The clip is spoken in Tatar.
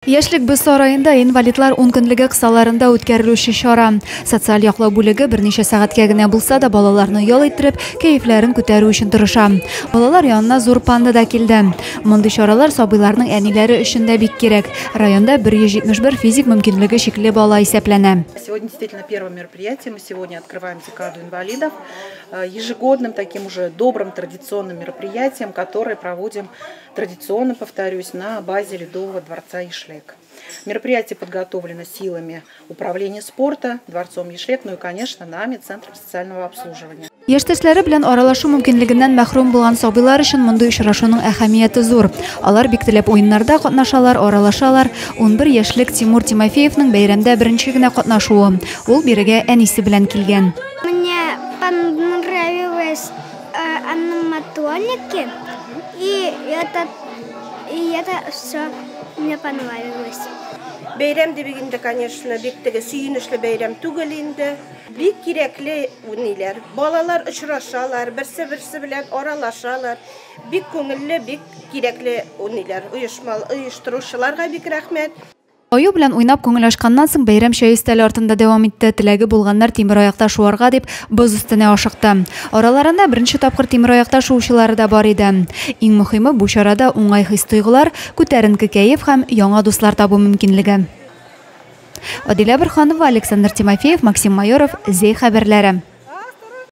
Яшьлек боз сараенда инвалидлар ункөнлеге кысаларында үткәрелүче чара. Социаль яклау бүлеге берничә сәгатькә генә булса да балаларны ял иттереп, кәефләрен күтәрү өчен тырыша. Балалар янына зур панда да килде. Мондый чаралар сабыйларның әниләре өчен дә бик кирәк. Районда 171 физик мөмкинлеге чикле бала исәпләнә. Сегодня действительно первое мероприятие. Мы сегодня открываем декаду инвалидов. Ежегодным таким уже добрым традиционным мероприятием, которое проводим традиционно, повторюсь, на базе Ледового дворца Яшлек. Мероприятие подготовлено силами Управления спорта, Дворцом Яшлек, ну и, конечно, нами, Центром социального обслуживания. Яшьтәшләре белән аралашу мөмкинлегеннән мәхрүм булган сабыйлар өчен мондый очрашуның әһәмияте зур. Алар бик теләп уеннарда катнашалар, аралашалар. 11 яшьлек Тимур Тимофеевның бәйрәмдә беренче генә катнашуы. Ул бирегә әнисе белән килгән. Мне понравилось аниматроники, и это все мне понравилось. Бәйрәм дип инде, конечно, бик теге сөенечле бәйрәм түгел инде. Бик кирәкле ниләр. Балалар очрашалар, берсе берсе белән аралашалар. Бик күңелле, бик кирәкле ниләр. Оешма оештыручыларга бик рәхмәт. Аю белән уйнап күңел ачканнан соң бәйрәм чәй өстәле артында дәвам итте. Теләге булганнар тимераякта шуарга дип боз өстенә ашыкты. Араларында беренче тапкыр тимераякта шуучылары да бар иде. Иң мөһиме, бу чарада уңай хис-тойгылар, күтәренке кәеф һәм яңа дуслар табу мөмкинлеге. Адилә Борханова, Александр Тимофеев, Максим Майоров, Зәй хәбәрләре.